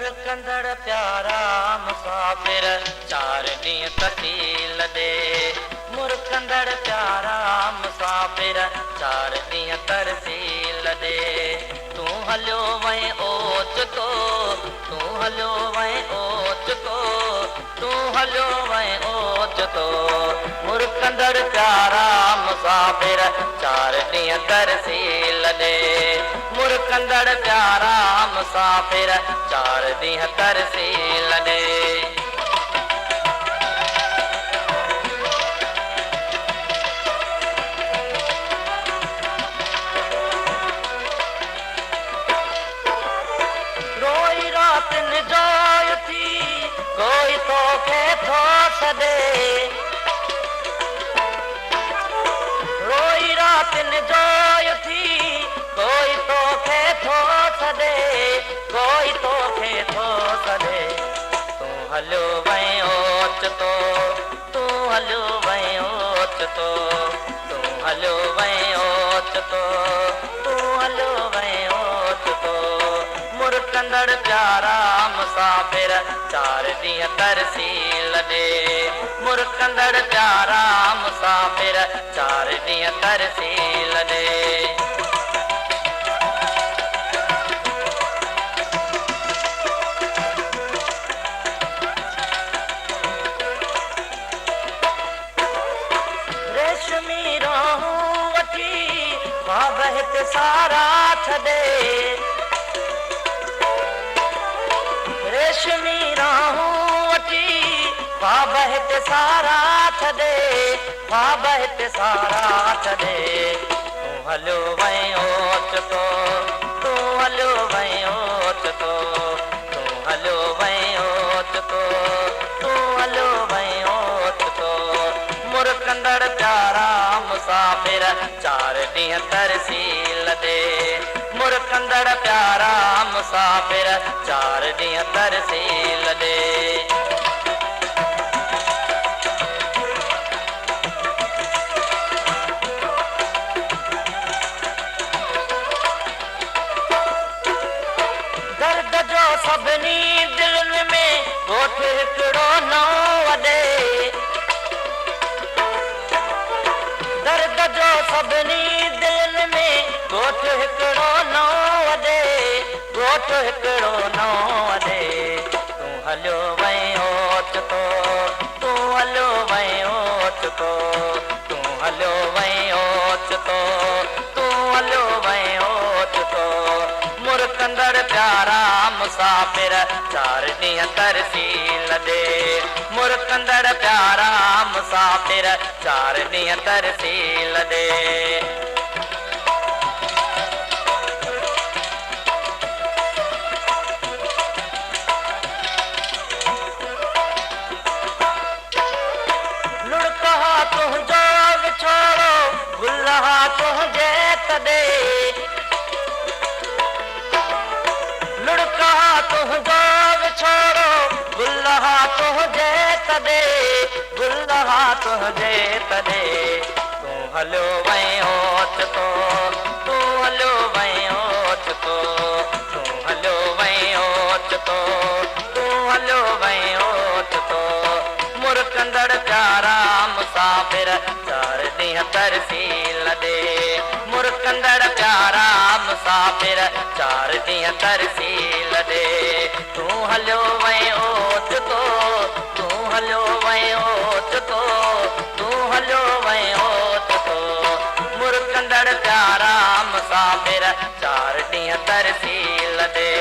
مرڪندڙ پيارا مسافر چار ڏينهن ترسيل ڏي. مرڪندڙ پيارا مسافر چار ڏينهن ترسيل ڏي. تون هليو وئين اوچتو، تون هليو وئين اوچتو، تون هليو وئين اوچتو. مرڪندڙ پيارا مسافر چار ڏينهن ترسيل ڏي. مرڪندڙ پيارا مسافر چار ڏينهن ترسيل ڏي. روئي راتين جو اٿي ڪوئي توکي ٿو سڏي. روئي راتين جو اٿي ڪوئي توکي ٿو سڏي، ڪوئي توکي ٿو سڏي. تون هليو وئين اوچتو، تون هليو وئين اوچتو، تون هليو وئين اوچتو، تون هليو وئين اوچتو. مرڪندڙ پيارا مسافر چار ڏينهن ترسيل ڏي. مرڪندڙ پيارا مسافر چار ڏينهن ترسيل ڏي. ريشمي راهون وٺي خواب هت سارا ڇڏي. ريشمي راهون وٺي خواب هت سارا ڇڏي، خواب هت سارا ڇڏي. تون هليو وئين اوچتو، تون هليو وئين اوچتو، تون هليو وئين اوچتو، تون هليو وئين اوچتو. مرڪندڙ پيارا مسافر چار ڏينهن ترسيل ڏي. مرڪندڙ پيارا مسافر چار ڏينهن ترسيل ڏي. درد جو سڀني دلين ۾ ڳوٺ هڪڙو نئون اڏي. درد جو سڀني دلين ۾ ڳوٺ هڪڙو نئون اڏي، ڳوٺ هڪڙو نئون اڏي. تون هليو وئين اوچتو، تون هليو وئين اوچتو، تون هليو وئين اوچتو، تون هليو وئين اوچتو. مرڪندڙ پيارا مسافر چار ڏينهن ترسيل ڏي. مرڪندڙ پيارا مسافر چار ڏينهن ترسيل ڏي. لڙڪ ها تنهنجو وڇوڙو، گل ها تنهنجي تڏي. لڙڪ ها تنهنجو وڇوڙو، گل ها تنهنجي تڏي، گل ها تنهنجي تڏي. تون هليو وئين اوچتو، تون هليو وئين اوچتو، تون هليو وئين اوچتو، تون هليو وئين اوچتو. مرڪندڙ پيارا مسافر چار ڏينهن ترسيل ڏي. مرڪندڙ پيارا مسافر چار ڏينهن ترسيل ڏي. تون هليو وئين اوچتو، تون هليو وئين اوچتو، تون هليو وئين اوچتو. مرڪندڙ پيارا مسافر چار ڏينهن ترسيل ڏي.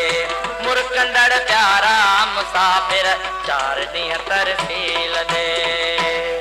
مرڪندڙ پيارا مسافر چار ڏينهن ترسيل ڏي.